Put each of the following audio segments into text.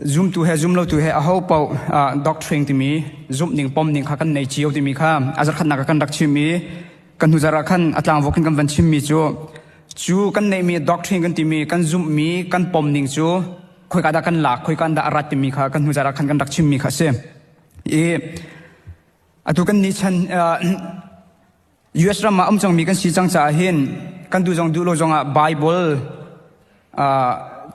Zumtu he zumlotu he aho paoh doctrine timi zumhning pomning kha kan nei cio timi kha a zarkhatnak ah kan rak chim i kan hnu zarh ah khan a tlangvok in kan van chimmi cu cu kan neihmi doctrine kan timi kan zumhmi kan pomning cu khoika dah kan lak khoika dah a rat timi kha kan hnu zarh ah khan kan rak chimmi kha a si. I atu kan nih chan US ram ah um cangmi kan si cang caah hin kan duh zong duh lo zongah Bible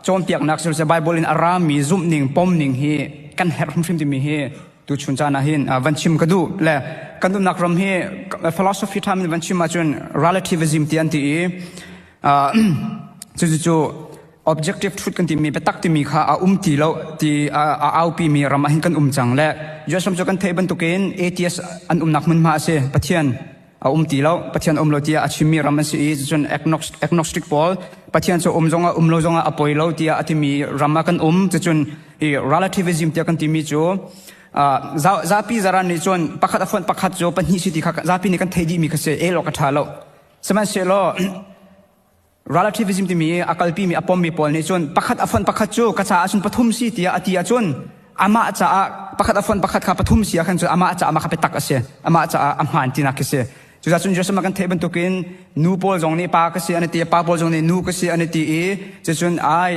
cawnpiaknak siseh Bible in a rami zumhning pomning hi kan herh hrimhrim timi hi tuchun caan ah hin van chim ka duh le kan umnak ram hi philosophy tham in van chim ahcun relativism ti an ti i cucu objective truth kan timi biatak timi kha a um ti lo ti a aupi mi ram ah hin kan um cang le US ram cu kan theih bantukin atheist an umnak hmunhma a si. Pathian a um ti lo, Pathian um lo tiah a chimmi ram an si i cun agnostic pawl Pathian cu um zongah um lo zongah a poi lo tiah a timi ram ah kan um. Cucun i relativism tiah kan timi cu zapi zaran nih cun pakhat a fonh pakhat cu pahnih si ti kha zapi nih kan theih dihmi kha si el awk a ṭha lo. Sihmanhsehlaw relativism timi a kalpimi a pommi pawl nih cun pakhat a fonh pakhat cu ka caah cun pathum si tiah a ti ahcun amah caah pakhat a fonh pakhat kha pathum si ah khan cun amah caah mah kha biatak a si, amah caah a hmaan tinak khi si. Cucaah cun Jerusalem ah kan theih bantukin nu pawl zong nih pa ka si an ti, pa pawl zong nih nu ka si an ti i cucun I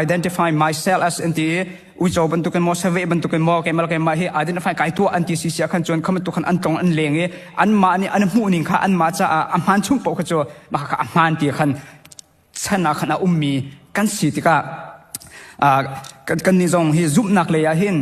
identify myself as an ti i uico bantukin maw saveh bantukin maw keimah keimah hi identify kai tuah an ti si si ah khan cun kha bantuk khan an tlong an leng i anmah nih an hmuh ning kha anmah caah a hmaan chung paoh kha cu mah kha a hmaan ti khan chan ah khan a ummi kan si tikah kan nih zong hi zumhnak lei ah hin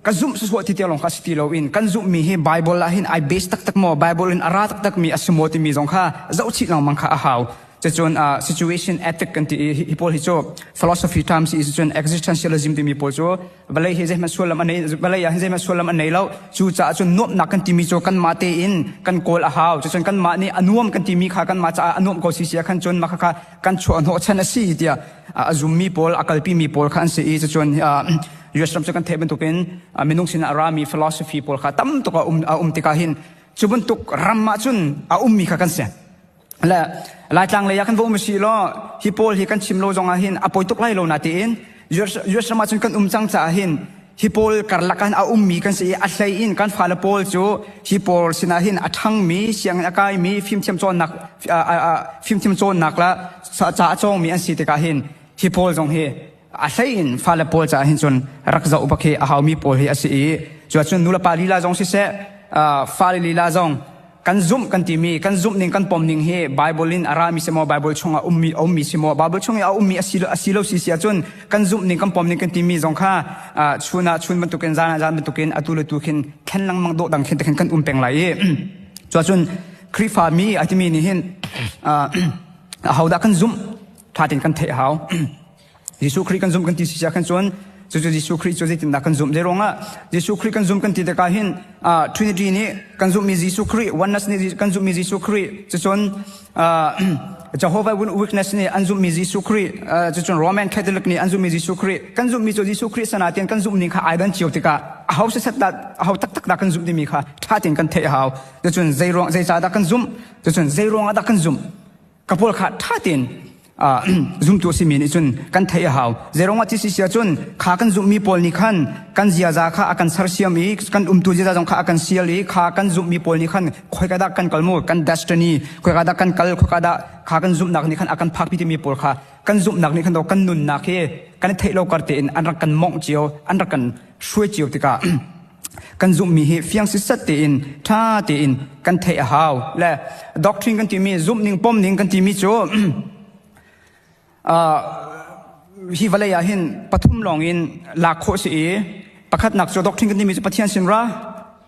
ka zumh sawsawh ti tiang lawng kha si ti loin kan zumhmi hi Bible ah hin ai base taktak maw, Bible in a ra taktak mi a si maw timi zong kha zohchih lengmang kha a hau. Cucun situation ethic kan ti i hi pawl hi cu philosophy terms i cun existentialism timi pawl cu vawlei hi zeihmanh sullam a nei, vawlei ah hin zeihmanh sullam a nei lo. Cucaah cun nuamhnak kan timi cu kanmah tein kan kawl a hau. Cucun kanmah nih a nuam kan timi kha kanmah caah a nuam ko si si ah khan cun mah kha kan chuah hnawh chan a si tiah a zummi pawl, a kalpimi pawl kha an si i cucun US ram cu kan theih bantukin minung sinah a rami philosophy pawl kha tam tuk a um, a um tikah hin cu bantuk ram ah cun a ummi kha kan si. Le Laitlang lei ah kan va um si law hi pawl hi kan chim lo zong ah hin a poi tuk lai lo na tiin US ram ah cun kan um cang caah hin hi pawl karlak ah a ummi kan si i a hlei in kan fale pawl cu hi pawl sinah hin a ṭhangmi, sianginn a kaimi, fimthiam cawnnak fimthiam cawnnak la ca a cawngmi an si tikah hin hi pawl zong hi a hlei in fale pawl caah hin cun rak zoh bak hi a haumi pawl hi a si i cuahcun nulepa lila zong siseh, fale lila zong kan zumh kan timi, kan zumh ning, kan pom ning hi Bible in a rami si maw, Bible chungah ummi a ummi si maw, Bible chung i a ummi a si lo, a si lo si si ahcun kan zumh ning, kan pom ning kan timi zong kha chun ah chun bantukin, zan ah zan bantukin atu le tu khin thlen lengmang dawh dang khin te khin kan um peng lai i cuahcun Khrihfa mi a timi nih hin ahodah kan zumh ṭha tein kan theih a hau. Jesuh Khrih kan zumh kan ti si khan cun cucu Jesuh Khrih cu zeitindah kan zumh? Zeiruangah Jesuh Khrih kan zumh kan ti tikah hin Trinity nih kan zumhmi Jesuh Khrih, Oneness nih kan zumhmi Jesuh Khrih, cucun Jehovah Witness nih an zumhmi Jesuh Khrih, cucun Roman Catholic nih an zumhmi Jesuh Khrih, kan zumhmi cu Jesuh Khrih sana tein kan zumhning kha ai dan cio tikah aho sisat dah, aho taktak dah kan zumh timi kha ṭha tein kan theih a hau. Cucun zeiruang zeicah dah kan zumh? Cucun zeiruangah dah kan zumh? Ka pawl kha ṭha tein zumtu a simi nih cun kan theih a hau. Zeiruangah ti si cun kha kan zumhmi pawl nih khan kan ziaza kha a kan sersiam i kan umtu ziaza zong kha a kan sial i kha kan zumhmi pawl nih khan khoika dah kan kal mu, kan destiny khoika dah kan kal, khoika dah kha kan zumhnak nih khan a kan phakpi timi pawl kha kan zumhnak nih khan kan nunnak hi kan i theih lo kar tein an rak kan mongh cio, an rak kan hruai cio tikah kan zumhmi hi fiang sisat tein ṭha tein kan theih a hau. Le doctrine kan timi, zumhning pomning kan timi cu hi vawlei ah hin pathum lawng in lak khawh si i pakhatnak cu doctrine kan timi cu Pathian sin ra,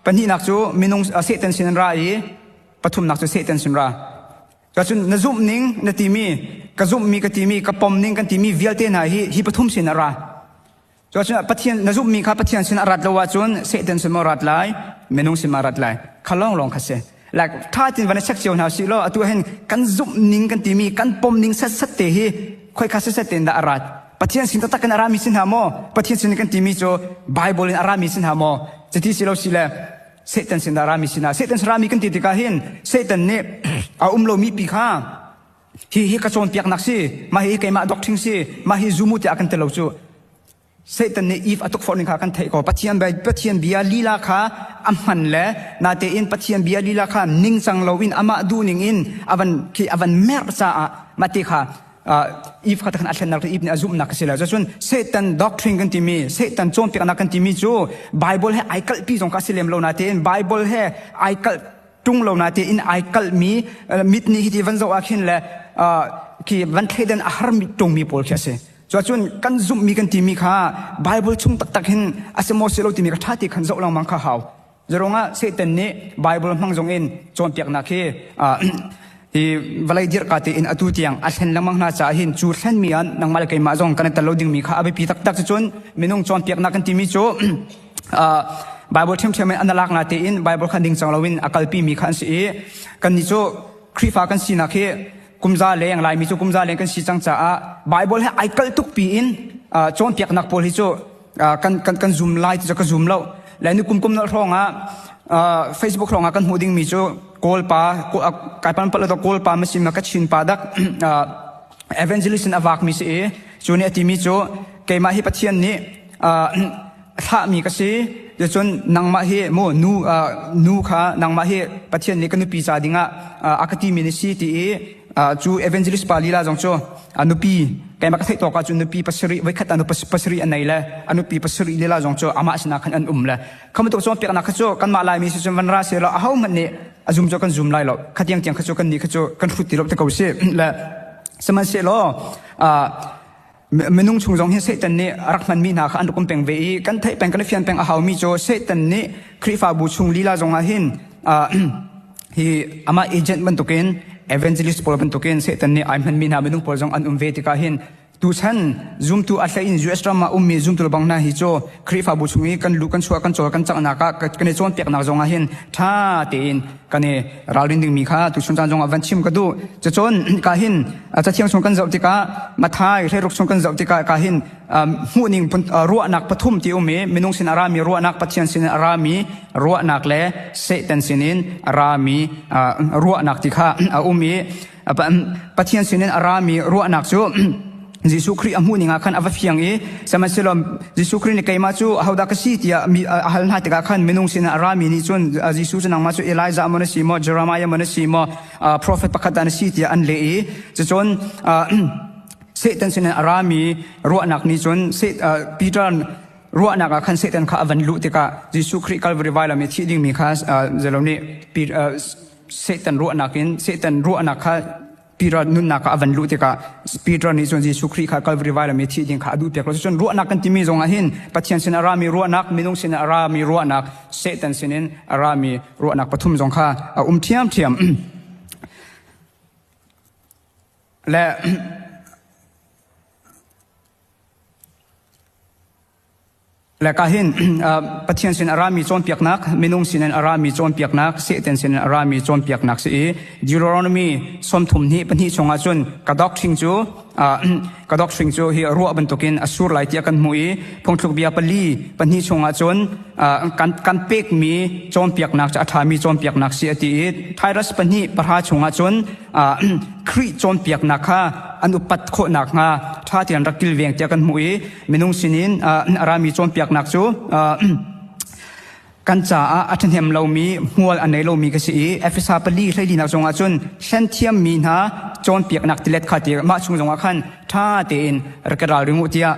pahnihnak cu minung Satan sin ra i pathumnak cu Satan sin ra. Cun na zumhning na timi, ka zumhmi ka timi, ka pomning kan timi vialte hna hi hi pathum sin a ra. Cuacun Pathian na zumhmi kha Pathian sin a rat lo ahcun Satan sin maw rat lai, minung sin ma rat lai. Kha lawng lawng kha si. Like tha tin van check cio hna si law atu hin kan zumh ning kan timi, kan pom ning set set te hi khoi kha set set tein dah a rat? Pathian sin taktak in a rami si hna maw? Pathian sin kan timi cu Bible in a rami si hna maw? Cuti si lo si le Satan sin dah a rami si hna? Satan sin rami kan ti tikah hin Satan nih a um lomi pi kha hi hi ka cawnpiaknak si, mah hi keimah doctrine si, mah hi zumu tiah kan ti lo cu. Satan nih Eve a tukforh ning kha kan theih ko. Pathian bia, Pathian bia lila kha a hman le natein Pathian bia lila kha ningcang loin amah duh ning in a van khi a van merh caah mah ti kha Eve kha takhan a thlennak Eve nih a zumhnak a si lo. Cun Satan doctrine kan timi, Satan cawnpiaknak kan timi cu Bible he ai kalhpi zong kha a si lem lo natein Bible he ai kalh ṭung lo natein ai kalhmi mit nih hiti van zoh ah khin le khi van thleidan a harmi ṭungmi pawl khi a si. Cuacun kan zumhmi kan timi kha Bible chung taktak hin a si maw si lo timi kha ṭha te khan zoh lengmang kha hau. Zeruangah Satan nih Bible hmang zong in cawnpiaknak hi hi vawlei dirhka tein atu tiang a thlen lengmang hna caah hin cu thlenmi ah nangmah le keimah zong kan i tel lo dingmi kha a biapi taktak cucun minung cawnpiaknak kan timi cu Bible ṭhiamṭhiam in an lak na tein Bible kha ningcang loin a kalpi mi kha an si i kannih cu Khrihfa kan sinak hi kumza leng Laimi cu kumza leng kan si cang caah Bible he ai kalh tuk pi in cawnpiaknak pawl hi cu kan kan kan zum lai ti cu ka zum lo le ni kum kum nal hrawng ah Facebook hrawng ah kan hmuh dingmi cu Kawl pa kai pan pal Kawl pa masim ka Chin pa dak evangelist in a vak mi si i cu nih a timi cu keimah hi Pathian nih thlahmi ka si cun nangmah hi mu nu nu kha nangmah hi Pathian nih ka nupi ca dingah a ka timi na si ti i cu evangelist pa lila zong cu a nupi keimah ka theih tawk ah cun nupi pasarih voikhat ah pasarih a nei le a nupi pasarih lila zong cu amah sinah khan an um le kha bantuk cawnpiaknak kha cu kanmah Laimi si cun van ra seh law aho hmanh nih a zum cu kan zum lai lo kha tiang tiang kha cu kan nih kha cu kan hrut ti lo te ko si le sihmanhsehlaw Minung chung zong hi Satan nih a rak hmanmi hna kha an rak um peng ve i kan theih peng kan i fian peng a haumi cu Satan nih Khrihfabu chung lila zong ah hin hi amah agent bantukin evangelist pawl bantukin Satan nih ai hmanmi hna minung pawl zong an um ve tikah hin tuchan zumtu a hlei in US ram ah ummi zumtu bang hna hi cu Khrihfabu chung i kan luh kan chuah kan cawl kan canghnak ah kan i cawnpiaknak zong ah hin ṭha tein kan i ralrin dingmi kha tuchun caan zongah van chim ka duh. Cucun ka hin cathiang chung kan zoh tikah Mathai hleiruk chung kan zoh tikah ka hin hmuhning ruahnak pathum ti um i minung sin a rami ruahnak Pathian sin a rami ruahnak le Satan sinin a rami ruahnak ti kha a um i Pathian sinin a rami ruahnak cu Jesuh Khrih a hmuh ning ah khan a va fiang i sihmanhsehlaw Jesuh Khrih nih keimah cu ahodah ka si tiah mi a hal hna tikah khan minung sinah a rami nih cun Jesuh cu nangmah cu Elijah maw na si maw Jeremiah maw na si maw prophet pakhat dah na si tiah an leh i cucun Satan sinin a rami ruahnak nih cun Peter ruahnak ah khan Satan kha a van luh tikah Jesuh Khrih Calvary vailam i thih dingmi kha zelo nih Satan ruahnak in Satan ruahnak kha Peter nunnak ah a van luh tikah Peter nih cun Jesuh Khrih kha Calvary vailam i thih ding kha a duh piak lo. Cun ruahnak kan timi zong ah hin Pathian sin a rami ruahnak, minung sin a rami ruahnak, Satan sinin a rami ruahnak pathum zong kha a um ṭhiamṭhiam. Le Le ka hin Pathian sin a rami cawnpiaknak, minung sin in a rami cawnpiaknak, Satan sin in a rami cawnpiaknak si i Deuteronomy 32 pahnih chungah cun ka doctrine cu ka doctrine cu hi ruah bantukin a sur lai tiah kan hmuh i phungthluk bia pali pahnih chungah cun kan kan pekmi cawnpiaknak cu a ṭhami cawnpiaknak si a ti i Titus pahnih pahra chungah cun Khrih cawnpiaknak kha an upat khawh nakhnga ṭha tein rak kilveng tiah kan hmuh i minung sinin a rami cawnpiaknak cu kan caah a ṭhahnem lomi hmual a nei lomi ka si i Efesa pali hleilinak zongah cun hlen thiammi hna cawnpiaknak tilet kha ti mah chung zongah khan ṭha tein rak i ralring u tiah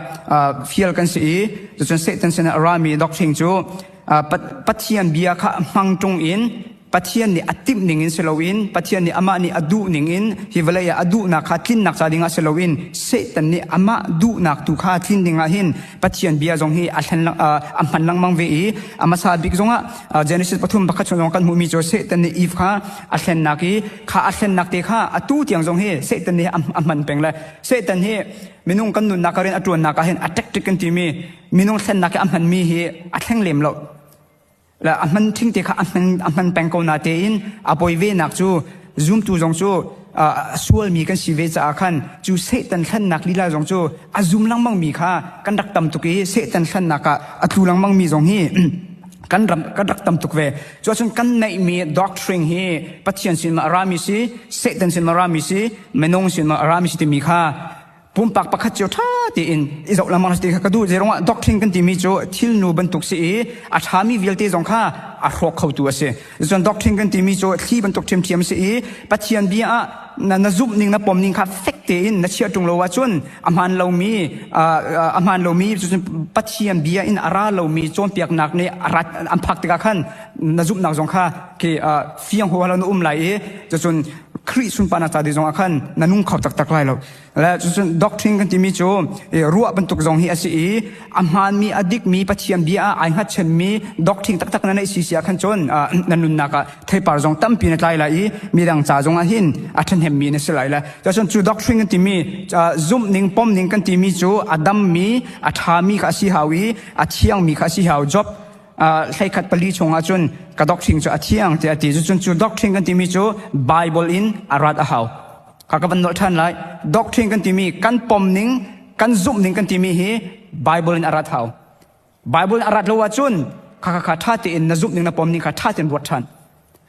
fial kan si i cucun Satan sinah a rami doctrine cu Pathian bia kha hmang ṭung in Pathian nih a timh ning in si loin Pathian nih amah nih a duh ning in hi vawlei ah a duhnak kha tlinnak ca dingah si loin Satan nih amah duhnak tu kha tlin dingah hin Pathian bia zong hi a hlen a hman lengmang ve i a hmasa bik zongah Genesis pathum pakhat chung zong kan hmuhmi cu Satan nih Eve kha a hlennak i kha a hlennak te kha atu tiang zong hi Satan nih a hman peng le Satan hi minung kan nunnak ah rian a ṭuannak ah hin a tactic kan timi minung thlennak i a hmanmi hi a thleng lem lo le a hman thing te kha a hman a hman peng ko na tein a poi ve nak cu zumtu zong cu a sualmi kan si ve caah khan cu Satan hlannak lila zong cu a zum lengmang mi kha kan rak tam tuk i Satan hlannak ah a tlu lengmang mi zong hi kan ram kan rak tam tuk ve cu ahcun kan neihmi doctrine hi Pathian sin ma a rami si Satan sin ma a rami si minung sin ma a rami si timi kha. Pumpak pakhat cio ṭha tein i zoh lengmang ti kha ka duh. Zeiruangah doctrine kan timi cu thilnu bantuk si i a ṭhami vialte zong kha a hrawk khotu a si. Cun doctrine kan timi cu thli bantuk ṭhiamṭhiam si i Pathian bia ah na, na zumh ning na pom ning kha fek tein na chiah ṭung lo ahcun a hmaan lomi a hmaan lomi cucun Pathian bia in a ra lomi cawnpiaknak nih a rat an phak tikah khan na zumhnak zong kha khi fiang huaha lo na um lai i cucun Khrih sunparnak ca ding zongah khan na nung kho taktak lai lo. Le cucun doctrine kan timi cu ruah bantuk zong hi a si i a hmaanmi a dikmi Pathian bia ah ai hngatchanmi doctrine taktak na neih si si ah khan cun na nunnak ah theipar zong tampi na tlai lai i midang ca zong ah hin a ṭhahnemmi na si lai le cucun cu doctrine kan timi zumhning pomning kan timi cu a dammi a ṭhami kha a si hau i a thiangmi kha a si hau. Job hleikhat pali chungah cun ka doctrine cu a thiang tiah a ti. Cucun cu doctrine kan timi cu Bible in a rat a hau. Ka ka van nolh ṭhan lai. Doctrine kan timi kan pom ning, kan zumh ning kan timi hi Bible in a rat hau. Bible in a rat lo ahcun kha kha kha ṭha tein na zumh ning na pom ning kha ṭha tein ruat ṭhan.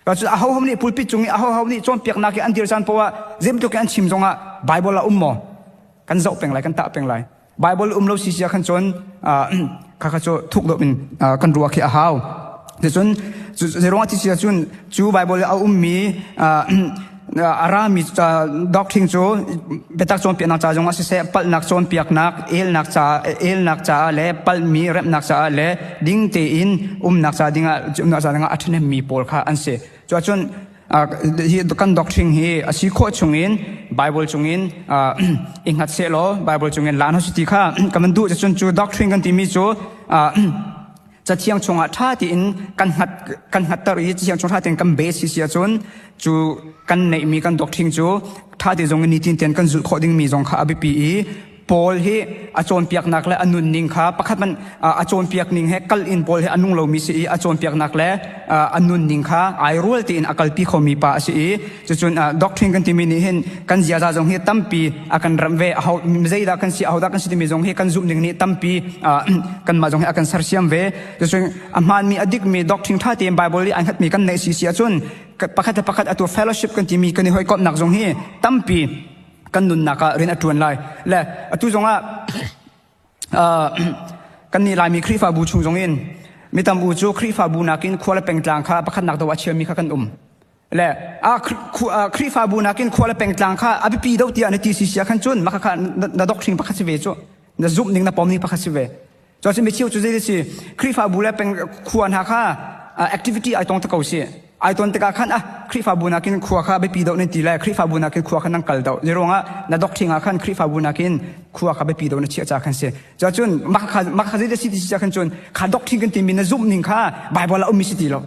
Cun ahoho nih pulpit cung i ahoho nih cawnpiaknak i an dir caan poah zeibantuk in an chim zongah Bible a um maw? Kan zoh peng lai, kan tah peng lai. Bible um lo si sia khan cun kha kha cu thuk deuh in kan ruah khi a hau. Cun zeiruangah ti si cun cu Bible a ummi a rami doctrine cu biatak cawnpiaknak ca zongah siseh palhnak cawnpiaknak elnak ca elnak caah le palhmi remhnak caah le ding tein umnak ca dingah umnak ca dingah a ṭhahnemmi pawl kha an si. Cuahcun hi kan doctrine hi a si khawh chungin Bible chungin i hngat sehlaw Bible chungin lan si ti kha kan van duh cun cu doctrine kan timi cu cathiang chungah ṭha tein kan hngat kan hngatter i cathiang chung ṭha tein kan base si si ahcun cu kan neihmi kan doctrine cu ṭha te zong in nitin tein kan zulh khawh dingmi zong kha a biapi i Paul hi a cawnpiaknak le a nunning kha pakhat man a cawnpiak ning he kal in Paul hi a nung lomi si i a cawnpiaknak le a nunning kha ai rual tein a kalpi khomi pa a si i cucun doctrine kan timi nih hin kan ziaza zong hi tampi a kan ramh ve aho zeidah kan si ahodah kan si timi zong hi kan zumh ning nih tampi kanmah zong hi a kan sersiam ve cucun a hmaanmi a dikmi doctrine ṭha tein Bible i ai hngatmi kan neih si si ahcun pakhat le pakhat atu fellowship kan timi kan i hawikomhnak zong hi tampi kan nunnak ah rian a ṭuan lai le atu zongah kan nih Laimi Khrihfabu chung zongin mi tam u cu Khrihfabu nakin khua le pengtlang kha pakhatnak do a chiami kha kan um le a Khrihfabu nakin khua le pengtlang kha a biapi do tiah na ti si sia khan cun maka kha na doctrine pakhat si ve cu na zumh ning na pom ning pakhat si ve Cun mi cheu cu zei si Khrihfabu le peng khua hna kha activity ai tong te ko si. Ai ton tikah khan ah Khrihfabu nakin khua kha biapi deuh nan ti le Khrihfabu nakin khua kha nan kal deuh. Zeiruangah na doctrine ah khan Khrihfabu nakin khua kha biapi deuh na chiah ca khan si. Cun mah kha mah kha zei si ti si khan cun kha doctrine kan timi na zumh ning kha Bible ah ummi si ti lo.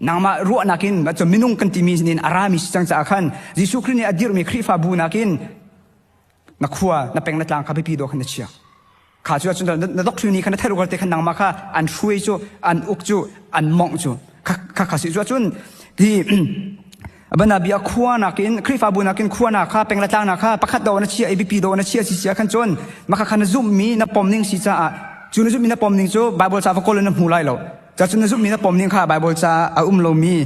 Nangmah ruahnak in cun minung kan timi nin a rami si cang caah khan Jesuh Khrih nih a dirhmi Khrihfabu nakin na khua na peng na tlang kha biapi dawh khan na chia kha cu ahcun na doctrine nih khan na theih te khan nangmah kha an hruai cu an uk cu an mongh cu kha kha si cu ahcun hi abana bia khua nakin Khrihfabu nakin khua na kha peng le tlang na kha pakhat do na chia i biapi do na chia si sia khan cun maka kha na zumhmi na pom ning si caah cu na zumhmi na pom ning cu Bible ca va kawl in na hmu lai lo Cacun na zumhmi na pom ning kha Bible ca a um lomi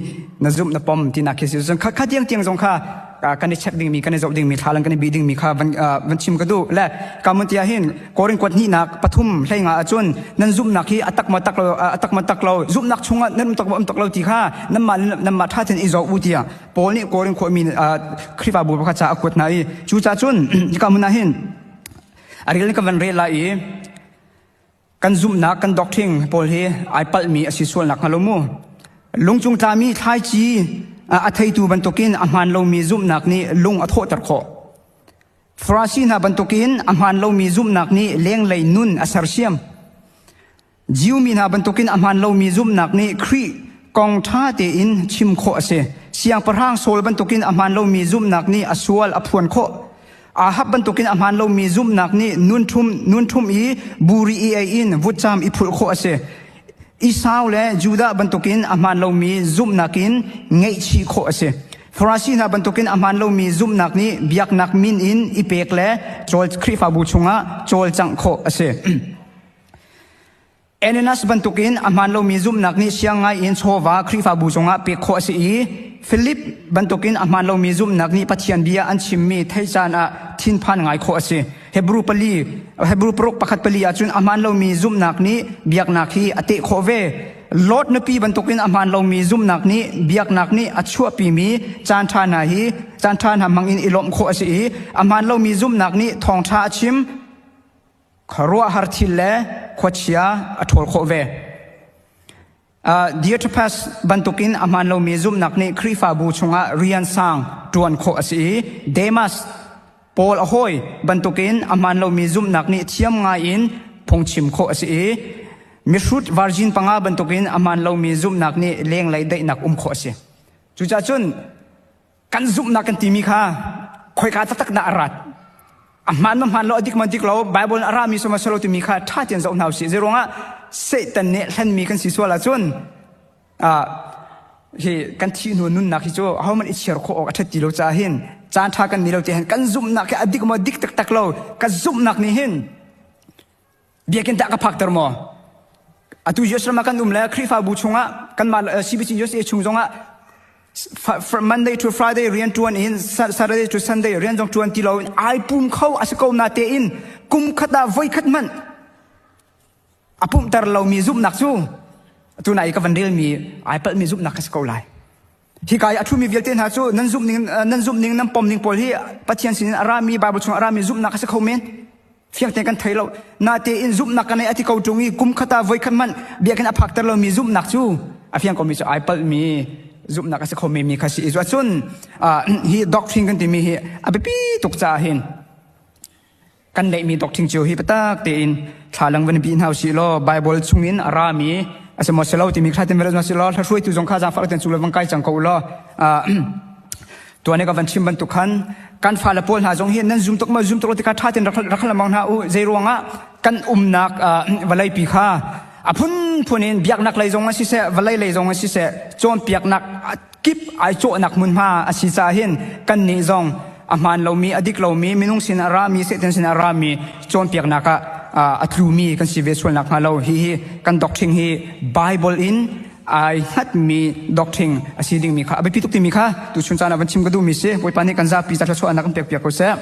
na zumh na pom tinak khi si. Cun kha tiang tiang zong kha kan i check dingmi kan i zoh dingmi thlalang kan i bih dingmi kha van van chim ka duh. Le kamun tia hin Korin kuat hnihnak pathum hleinga ahcun nan zumhnak hi a tak ma tak lo a tak ma tak lo zumhnak chungah nan um tak ma um tak lo ti kha nanmah nanmah ṭha tein i zoh u tiah Paul nih Korin khuami Khrihfabu pakhat ca a kuat hna i cu ca cun hika hmun ah hin a rel ka van rel lai i Kan zumhnak kan doctrine pawl hi ai palhmi a si sual nak hnga lo mu. Lungcung tlami thlaici a theitu bantukin a hmaan lomi zumhnak nih lung a thawhter khawh. Farasi hna bantukin a hmaan lomi zumhnak nih lenglei nun a sersiam. Jew mi hna bantukin a hmaan lomi zumhnak nih Khrih kong ṭha tein chim khawh a si. Siangpahrang Saul bantukin a hmaan lomi zumhnak nih a sual a phuan khawh. Ahab bantukin a hmaan lomi zumhnak nih nunṭhum nunṭhum i buri i ei in vutcam i phulh khawh a si. Esau le Judah bantukin a hmaan lomi zumhnak in ngaihchih khawh a si. Farasi hna bantukin a hmaan lomi zumhnak nih biaknak min in i pek le cawl Khrihfabu chungah cawlcangh khawh a si. Ananias bantukin a hmaan lomi zumhnak nih siang ngaiin chawva Khrihfabu cungah pek khawh a si i Philip bantukin a hmaan lomi zumhnak nih Pathian bia an chimmi theih caan ah thinphan ngai khawh a si. Hebrew pali Hebrew paruk pakhat pali ahcun a hmaan lomi zumhnak nih biaknak hi a teh khawh ve. Lot nupi bantukin a hmaan lomi zumhnak nih biaknak nih a chuahpimi caanṭha hna hi caanṭha hna hmangin i lawmh khawh a si i a hmaan lomi zumhnak nih thawngṭha a chim khuaruahhar thil le khuachia a ṭhawl khawh ve. Diotrephes bantukin a hmaan lomi zumhnak nih Khrihfabu chungah rian sang ṭuan khawh a si i Demas Paul a hawi bantukin a hmaan lomi zumhnak nih thiam ngaiin phungchim khawh a si i mihrut virgin panga bantukin a hmaan lomi zumhnak nih lenglei daihnak um khawh a si. Cucaah cun kan zumhnak kan timi kha khoika taktak dah a rat a hmaan ma hmaan lo a dik ma dik lo Bible a rami soma selo timi kha ṭha tein zoh hna usih zeiruangah Satan nih hlenmi kan si sual ahcun hi kan thih hnu nunnak hi cu ahohmanh i chir khawh awk a ṭhat ti lo caah hin caan ṭha kan ni lo ti hin kan zumhnak hi a dik maw dik taktak lo ka zumhnak nih hin biakinn dah ka phakter maw atu Jerusalem ah kan um le Khrihfabu chungah kanmah CBC USA chung zongah Monday to Friday rian ṭuan in Saturday to Sunday rian zong ṭuan ti lo in ai pum kho a si ko na tein kum khat ah voi khat hmanh a pumhter lomi zumhnak cu tunai i ka van relmi ai palhmi zumhnak ka si ko lai hika i a ṭhumi vialte hna cu nan zumh ning nan zumh ning nan pom ning pawl hi Pathian sinin a rami Bible chung a rami zumhnak a si kho men fiang tein kan thei lo natein zumhnak kan nei a ti ko ṭung i kum khat ah voi khat hmanh biakinn a phakter lomi zumhnak cu a fiang komi cu ai palhmi zumhnak a si kho mi kha si i cun hi doctrine kan timi hi a biapi tuk caah hin kan neihmi doctrine cio hi biatak tein thlalang van bi hna usih law Bible chungin a rami a si maw si lo timi kha tin van si law hruaitu zong kha zaangfah ten cu le van kai cang ko u law tuan ka van chim bantuk khan kan fale pawl hna zong hi nan zum tuk ma zum tuk lo tikha ṭha tein rak lamang hna u zei ruangah kan umnak vawlei pi kha a phunphun in biaknak lei zong a siseh vawlei lei zong a siseh cawnpiaknak kip ai cawhnak hmunhma a si caah hin kan nih zong a hmaan lomi a dik lomi minung sin a rami Satan sin a rami cawnpiaknak ah a tlumi kan si ve sualnak hnga lo hi hi kan doctrine hi Bible in ai hngatmi doctrine a si dingmi kha a biapi tuk timi kha tu chun caan ah van chim ka duhmi si Bawipa nih kan zapi ca thluachuahnak kan pek piak ko seh.